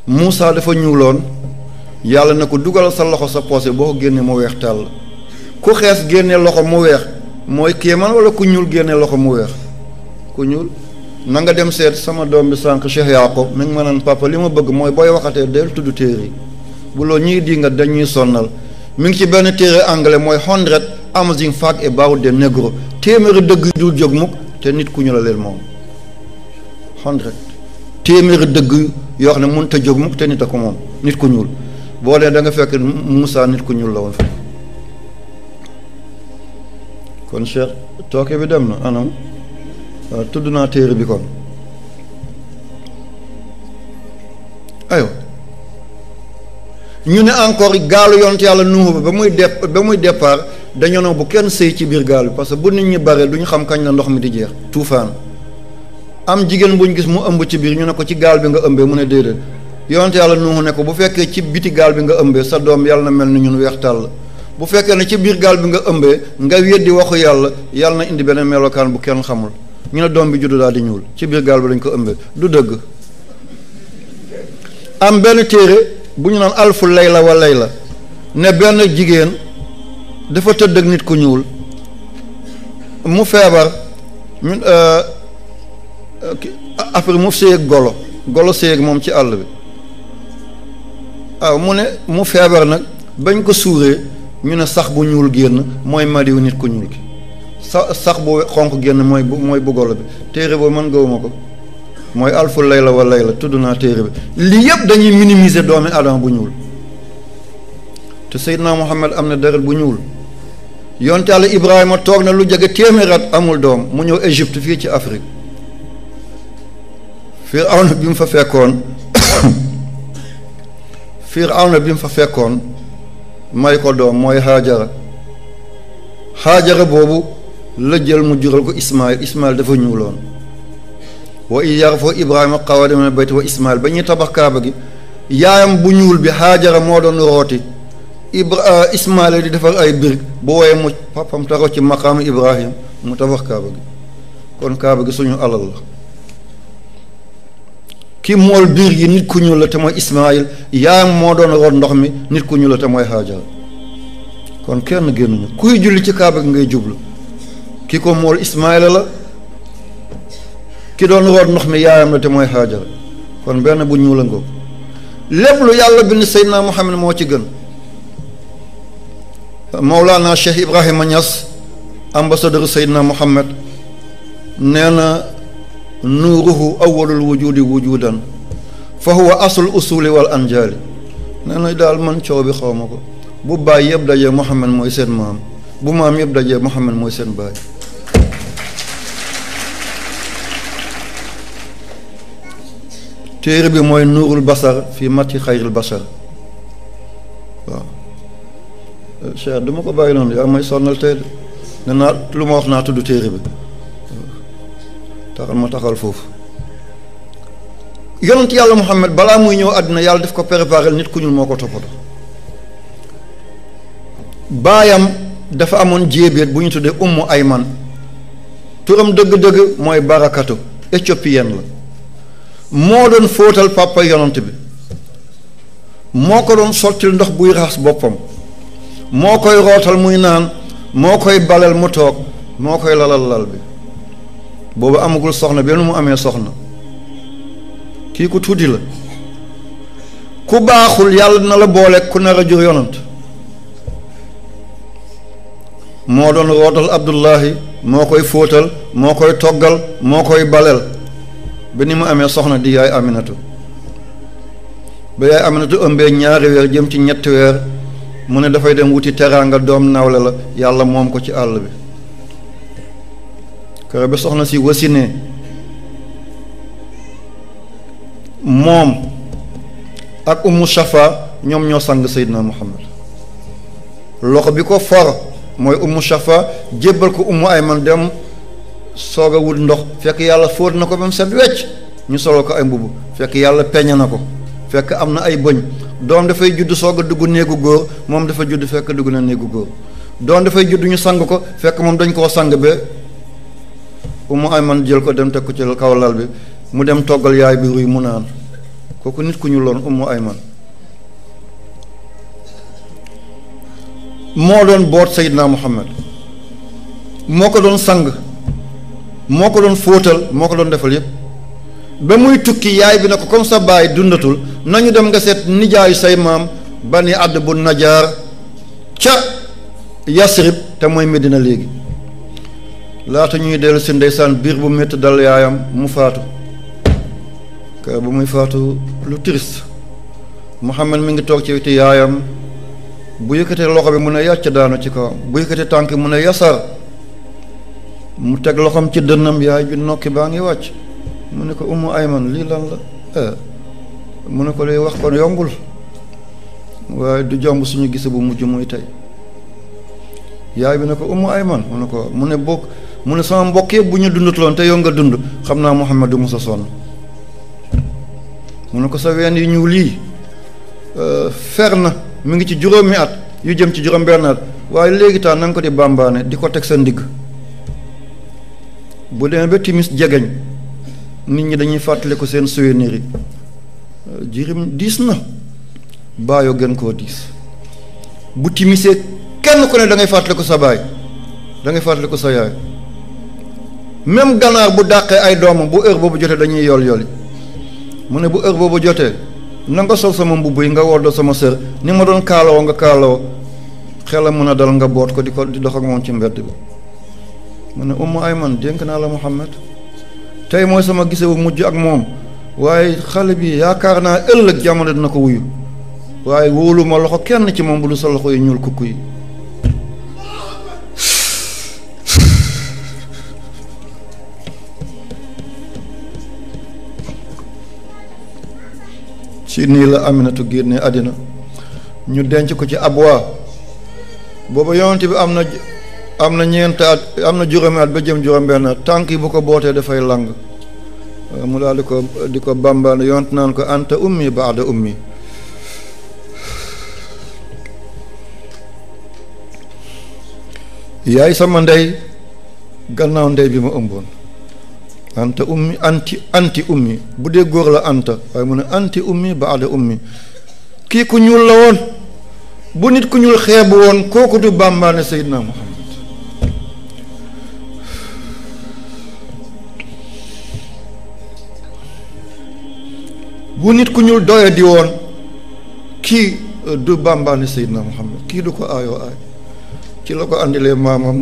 Muusa dafa ñuuloon yàlla ne ko dugal sa loxo sa poche boo ko génnee mu weex tàll ku xees génnee loxo mu weex mooy kéemaan wala ku ñuul génnee loxo mu weex ku ñuul na nga dem seet sama doom bi sànq Cheikh Yaqub mi ngi ma naan papa li ma bëgg mooy booy waxatee del tudd téere yi bu loolu ñuy di nga dañuy sonnal mi ngi ci benn téere anglais mooy 100 amazing facts about the negro téeméeri dëgg yu dul jóg mukk te nit ku ñu la leen moom 100 téeméeri dëgg yoo xam ne mënut a jóg mukk te nit a ko moom nit ku ñuul boo dee da nga fekk Moussa nit ku ñuul la woon fa kon Cheikh tooke bi dem na anam waaw tudd naa téere bi kon ayo ñu ne encore gaalu yonent yàlla Nuuhu ba muy départ dañoo ne bu kenn sëy ci biir gaal bi parce que bu nit ñi bare du ñu xam kañ la ndox mi di jeex tuufaan am jigéen bu ñu gis mu ëmb ci biir ñu ne ko ci gaal bi nga ëmbee mu ne déedéet yonent yàlla Nuuhu ne ko bu fekkee ci biti gaal bi nga ëmbee sa doom yàlla na mel ni ñun weex tàll bu fekkee ne ci biir gaal bi nga ëmbee nga weddi waxu yàlla yàlla na indi beneen melokaan bu kenn xamul ñu ne doom bi juddu daal di ñuul ci biir gaal bi lañ ko ëmbee du dëgg am benn téere bu ñu naan alfu layla wa layla ne benn jigéen dafa tëdd ak nit ku ñuul mu feebar ñun après mu séyeg golo séyeg moom ci àll bi waaw mu ne mu feebar nag bañ ko suuree ñu ne sax bu ñuul génn mooy madiw nit ku ñuul ki sax bu xonq génn mooy bu golo bi téere boobu man gawuma ko mooy alfu layla wa layla tudd naa téere bi lii yëpp dañuy minimiser doomi Adama bu ñuul te Seydina Muhammad am na deret bu ñuul yonte Yàlla Ibrahima toog na lu jege téeméer at amul doom mu ñëw Égypte fii ci Afrique Firawna bi mu fa fekkoon may ko doom mooy Haajara boobu la jël mu jural ko Ismaïl dafa ñuuloon wa iz yarfa'u Ibrahima qawaa'ida mina al-bayti wa Ismaïl ba ñuy tabax kaaba gi yaayam bu ñuul bi Haajara moo doon rooti Ismaïl di defar ay birig bu woowee mu papam taxaw ci maqaamu Ibrahim mu tabax kaaba gi kon kaaba gi suñu alal la ki mool biir yi nit ku ñuul la te mooy Ismaïl yaayam moo doon root ndox mi nit ku ñuul la te mooy Haajara kon kenn génnuñu kuy julli ci kaaba gi ngay jublu ki ko mool Ismaïl la ki doon root ndox mi yaayam la te mooy Haajara kon benn bu ñuul a ngoog lépp lu yàlla bind Seydina Muhammad moo ci gën Mawlana Cheikh Ibrahima Niass ambassadeur Seydina Muhammad nee na nuuruhu awwalul wujudi wujudan fa huwa aslul usuli wal anjaali nee na daal man coow bi xaw ma ko bu baay yëpp dajee Muhammad mooy seen maam bu maam yëpp dajee Muhammad mooy seen baay téere bi mooy nuurul basar fi mati xayril basar waaw Cheikh duma ko bàyyi noonu yaa may sonnal tey de ne naa lu ma wax naa tudd téere bi taxal ma taxal foofu yonent yàlla Muhammad balaa muy ñëw àddina yàlla daf ko préparé nit ku ñuul moo ko toppatoo baayam dafa amoon jéebéet bu ñu tuddee Ummu Ayman turam dëgg-dëgg mooy Barakatu éthiopienne la moo doon fóotal papa yonent bi moo ko doon sottil ndox buy raxas boppam moo koy rootal muy naan moo koy balal mu toog moo koy lalal lal bi boobu amagul soxna benn mu amee soxna kii ku tuuti la ku baaxul yàlla dina la boole ku nar a jur yonent moo doon rootal Abdullahi moo koy fóotal moo koy toggal moo koy balel ba ni mu amee soxna di yaay Aminatu ba yaay Aminatu ëmbee 2 weer jëm ci 3 weer mu ne dafay dem wuti teraanga doom nawle la yàlla moom ko ci àll bi kër ba soxna si wasinee moom ak Ummu Shafa ñoom ñoo sang Seydina Muhammad loxo bi ko for mooy Ummu Shafa jébbal ko Ummu Ayman dem soog a wut ndox fekk yàlla fóot na ko ba mu set wecc ñu solo ko ay mbubb fekk yàlla peñe na ko fekk am na ay bëñ doom dafay judd soog a dugg néegu góor moom dafa judd fekk dugg na néegu góor doom dafay judd ñu sang ko fekk moom dañ koo sang ba Ummu Ayman jël ko dem teg ko ci kaw lal bi mu dem toggal yaay bi ruy mu naan kooku nit ku ñu loon Ummu Ayman moo doon boot Seydina Muhammad moo ko doon sang moo ko doon fóotal moo ko doon defal yépp ba muy tukki yaay bi na ko comme sa baay dundatul nañu dem nga seet nijaayu say maam Bani Abd bu Najaar ca Yasrib te mooy Medina léegi laata ñuy dellu si ndeysaan biir bu métti dal yaayam mu faatu kër bu muy faatu lu triste Muhammad mi ngi toog ci wetu yaayam bu yëkkatee loxo bi mun a yàcc daanu ci kawam bu yëkkatee tànk mun a yasar mu teg loxoom ci dënnam yaay bi nokki baa ngi wàcc mu ne ko Ummu Ayman lii lan la mu ne ko lay wax kon yombul waaye du jomb suñu gise bu mujj muy tey yaay bi ne ko Ummu Ayman mu ne ko mu ne bokk mu ne sama mbokk yëpp bu ñu dundatuloon te yow nga dund xam naa Muhammad du musa sonn mu ne ko sa ween yi ñuul lii fer na mi ngi ci juróomi at yu jëm ci juróom benn at waaye léegi taa na nga ko di bàmbaane di ko teg sa ndigg bu demee ba timis jegeñ nit ñi dañuy fàttali ko seen souvenir yi jirim diis na baayoo gën koo diis bu timisee kenn ku ne da ngay fàttali ko sa baay da ngay fàttali ko sa yaay même ganaar bu dàqee ay doomam bu heure boobu jotee dañuy yol mu ne bu heure boobu jotee na nga sol sama mbubb yi nga woddoo sama sër ni ma doon kaalawoo nga kaalawoo xelam mën a dal nga boot ko di dox ak moom ci mbedd bi mu ne Ummu Ayman dénk naa la Muhammad tey mooy sama gise bu mujj ak moom waaye xale bi yaakaar naa ëllëg jamono dina ko wuyu waaye wóoluma loxo kenn ci moom bu lu sa loxo yi ñuul kukku yi ci nii la Aminatu génne àddina ñu denc ko ci Abwa booba yonent bi am na ñeent at am na juróomi at ba jëm juróom-benn at tànk yi bu ko bootee dafay lang mu daal di ko bambaane yonent naan ko anta ummi baada ummi yaay sama ndey gannaaw ndey bi ma ëmboon anta ummi anti ummi bu dee góor la anta waaye mu ne anti ummi baada ummi kii ku ñuul la woon bu nit ku ñuul xeebu woon kooku du bàmbaane Seydina Muhammad bu nit ku ñuul doye di woon kii du bàmbaane Seydina Muhammad kii du ko aayoo aay ci la ko andilee maamam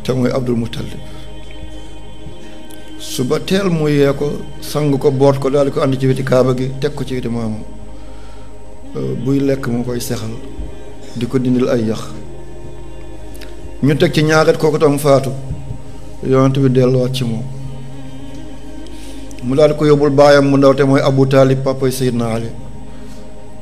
te muy Abdul Muttalib suba teel mu yee ko sang ko boot ko daal di ko andi ci weti kaaba gi teg ko ci weti maamam buy lekk mu koy sexal di ko dindil ay yax ñu teg ci ñaaret kooku tam faatu yonent bi delluwaat ci moom mu daal di ko yóbbul baayam mu ndaw te mooy Abu Taalib papay Seydina Ali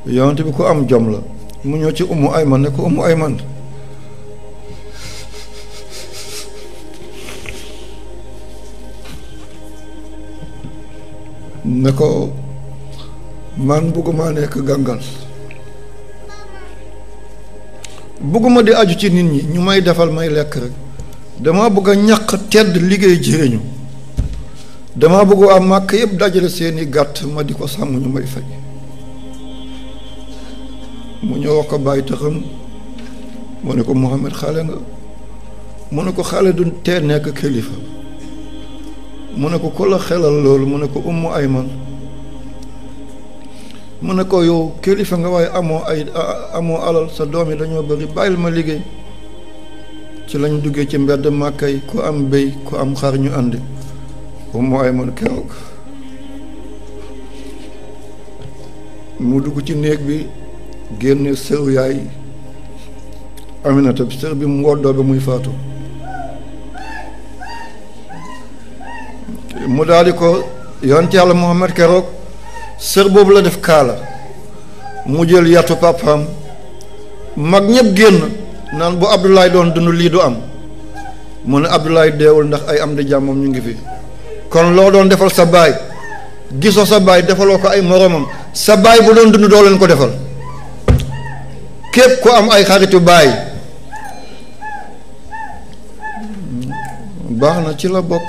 yonent bi ko am jom la mu ñëw ci Ummu Ayman ne ko Ummu Ayman ne ko man bëgguma nekk gàngal bëgguma di aju ci nit ñi ñu may defal may lekk rek dama bëgg a ñaq tedd liggéey jëriñu dama bëgg waa màkk yëpp dajale seeni gàtt ma di ko sàmm ñu may fay mu ñëw wax ko bàyyi taxam mu ne ko Muhammad xale nga mu ne ko xale du tee nekk kilifa mu ne ko ku la xelal loolu mu ne ko Ummu Ayman mu ne ko yow kilifa nga waaye amoo alal sa doom yi dañoo bëri bàyyil ma liggéey ci lañ duggee ci mbedd Màkka yi ku am béy ku am xar ñu àndi Ummu Ayman keroog mu dugg ci néeg bi génne sër yaay Aminata bi sër bi mu woddoo ba muy faatu mu daal di ko yonent Yàlla Muhammad keroog sër boobu la def kaala mu jël yatu papaam mag ñëpp génn naan bu Abdoulaye doon dund lii du am mu ne Abdoulaye deewul ndax ay am di jàmmam ñu ngi fi kon loo doon defal sa baay gisoo sa baay defaloo ko ay moromam sa baay bu doon dund doo leen ko defal képp ku am ay xaritu baay baax na ci la bokk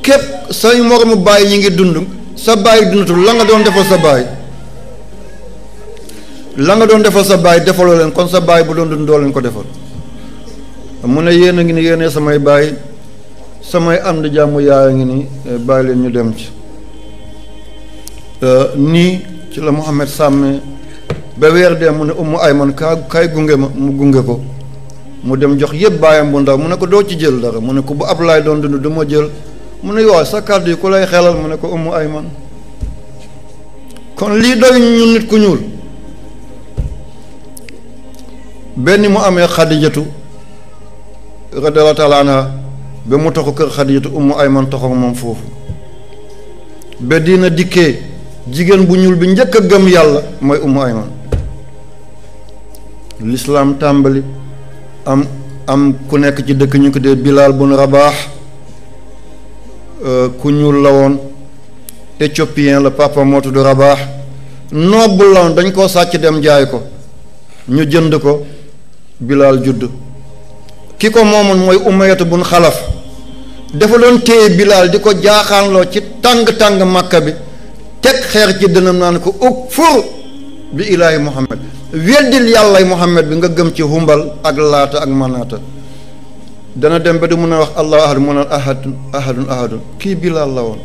képp say moromu baay ñi ngi dund sa baay dundatul la nga doon defal sa baay defaloo leen kon sa baay bu doon dund doo leen ko defal. mu ne yéen a ngi ni yéene samay baay samay ànd jàmm yaay a ngi ni bàyyi leen ñu dem ci nii ci la Muhammad sàmmee ba weer dee mu ne Ummu Ayman kaay gunge ma mu gunge ko mu dem jox yëpp baayam bu ndaw mu ne ko doo ci jël dara mu ne ko bu Ablaay doon dund du ma jël mu ne yow sa kàddu yi ku lay xelal mu ne ko Ummu Ayman. kon lii doy ñu nit ku ñuul benn mu amee Xadijatu radiyallahu taala anha ba mu taxu kër Xadijatu Ummu Ayman taxaw moom foofu ba dina dikkee jigéen bu ñuul bi njëkk a gëm yàlla mooy Ummu Ayman. lislaam tàmbali am ku nekk ci dëkk ñu ko dee Bilaal bun Rabaax ku ñuul la woon éthiopien la papa moo tudd Rabaax noble la woon dañ koo sàcc dem jaay ko ñu jënd ko Bilaal judd ki ko moomoon mooy Umayyatu bun Xalaf dafa doon téye Bilaal di ko jaaxaanloo ci tàng-tàng Makka bi teg xeer ci dënam naan ko ukfur bi ilaahi Muhammad weddil yàllay Muhammad bi nga gëm ci Humbal ak Laata ak Manaata dana dem ba du mun a wax allahu ahad mu naan ahadun kii Bilaal la woon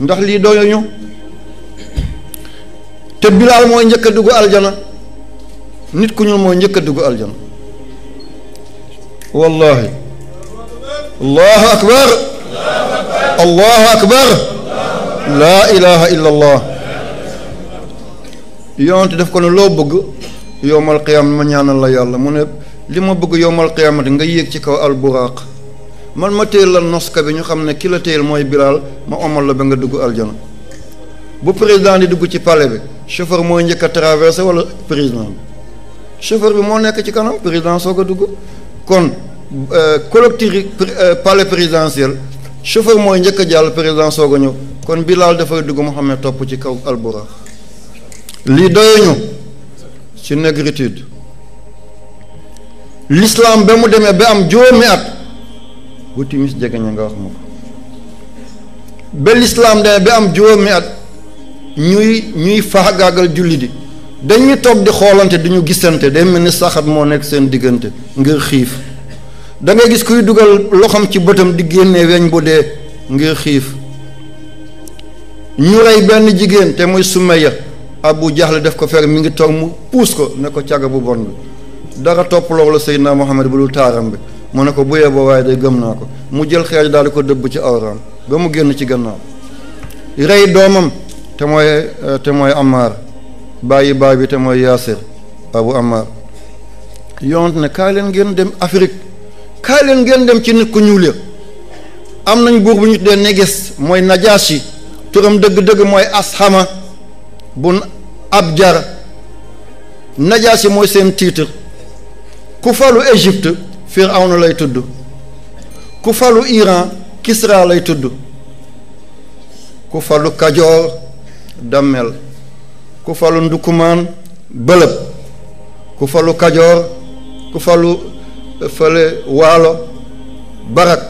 ndax lii doyuñu te Bilaal mooy njëkk a dugg aljana nit ku ñuul mooy njëkk a dugg aljana wallahi allahu akbar laa ilaha illa allah yonent def ko ne loo bëgg yowmal qiyaam ma ñaanal la yàlla mu ne li ma bëgg yowmal qiyaamati nga yéeg ci kaw alburaaq man ma téyel la noska bi ñu xam ne ki la téyel mooy Bilaal ma omal la ba nga dugg aljana bu président di dugg ci palais bi chauffeur mooy njëkk a traversé wala président bi chauffeur bi moo nekk ci kanam président soog a dugg kon collectif palais présidentiel chauffeur mooy njëkk a jàll président soog a ñëw kon Bilaal dafay dugg Muhammad topp ci kaw alburaaq lii doyuñu ci négritude l'islam ba mu demee ba am juróomi at bu timis jegeñe nga wax ma ko ba l'islam demee ba am juróomi at ñuy faagaagal julli di dañuy toog di xoolante di ñu gisante day mel ni saxat moo nekk seen diggante ngir xiif da ngay gis kuy dugal loxoom ci bëtam di génnee weñ bu dee ngir xiif ñu rey benn jigéen te muy Sumayya Abu Jahl def ko fer mi ngi toog mu puus ko ne ko caga bu bon bi dara topp loolu Seydina Muhammad bu dul taaram bi mu ne ko bu yeboo waaye day gëm naa ko mu jël xeej daal di ko dëbb ci awraam ba mu génn ci gannaaw rey doomam te mooy Ammar bàyyi baay bi te mooy Yaasir Abu Ammar yonent ne kaay leen ngeen dem Afrique kaay leen ngeen dem ci nit ku ñuul ya am nañ buur bu ñu tuddee Néges mooy Najaasi turam dëgg-dëgg mooy Ashama bun Abjar Najaasi mooy seen titre ku falu Égypte Firawna lay tudd ku falu Iran Kisra lay tudd ku falu Kajoor Dammel ku falu Ndukumaan Bëlëb ku falu Kajoor ku falu fële Waalo Barak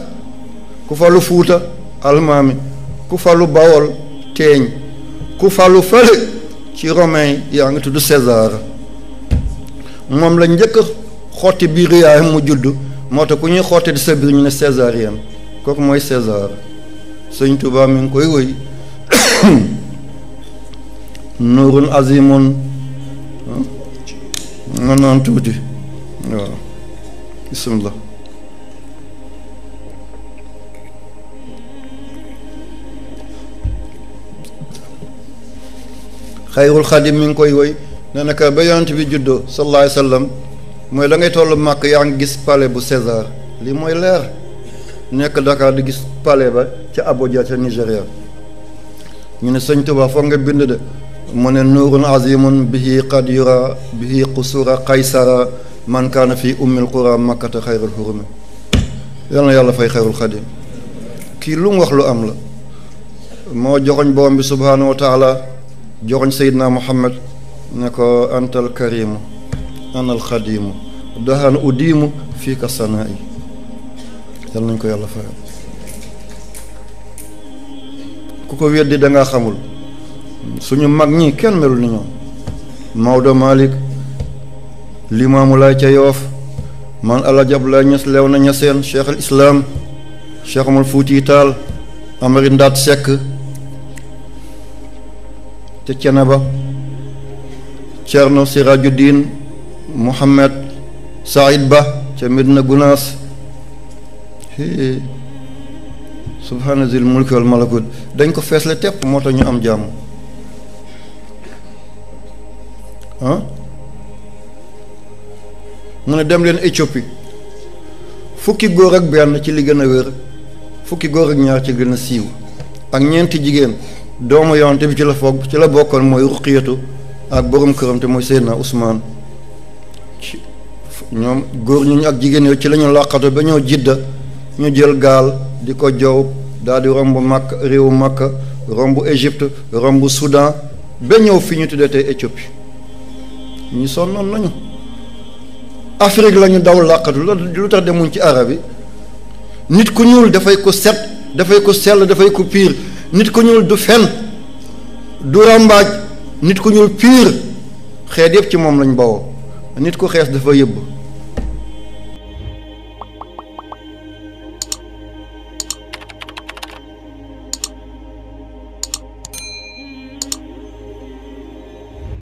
ku falu Fuuta Almaami ku falu Bawol Teeñ ku falu fële ci romain yaa ngi tudd César moom la njëkk xotti biir yaayam mu judd moo tax ku ñuy xotti di sa biir ñu ne césarien kooku mooy César Sëñ Tuubaa mi ngi koy wëy nuurun azimun nga naan tuuti waaw bismillah xayrul xadim mi ngi koy woy ne naka ba yonent bi juddoo sallallahu alayhi wa sallam mooy da ngay toll màkk yaa ngi gis palais bu César lii mooy leer nekk Dakar di gis palais ba ca Abuja ca Nigéria ñu ne Sëñ Tuubaa foog nga bind de mu ne nuurun azimun bihi qad yura bihi qusura qaysara man kaana fi ummil qura makkata xayrul hurumi yal na yàlla fay xayrul xadim kii lu mu wax lu am la moo joxoñ borom bi subhaanahu wa taala joxoñ Seydina Muhammad ne ko antal karimu anal xadimu dahan udimu fii ka sanaa'i yal nañ ko yàlla fayal ku ko weddi da ngaa xamul suñu mag ñi kenn melul ni ñoom Maodo Malick Limaamu Laay ca Yoof man Alaaji Abdoulaye Niass leew na ñaseen Cheikh al Islam Cheikh Omar Fuuti Taal Amari Ndaat Sekk ca Ceneba Cerno Sirajuddin Mohammed Saïd Ba ca Medina Gunaas subhaana zil mulki wal malakut dañ ko feesle tepp moo tax ñu am jàmm mu ne dem leen Éthiopie fukki góor ak benn ci li gën a wér fukki góor ak ñaar ci gën a siiw ak ñeenti jigéen doomu yonte bi ci la bokkoon mooy Ruqiyatu ak borom këram te mooy Seydina Ousmane ñoom góor ñu ak jigéen yooyu ci la ñu làqatu ba ñoo Jidda ñu jël gaal di ko jow daal di romb Makka réewu Makka romb Égypte romb Soudan ba ñëw fi ñu tuddee tey Éthiopie ñu sonnoon nañu Afrique la ñu daw làqatu lu tax demuñ ci arab yi nit ku ñuul dafay ko set dafay ko sell dafay ko piir nit ku ñuul du fen du ràmbaaj nit ku ñuul piir xeet yëpp ci moom lañ bawoo nit ku xees dafa yëbb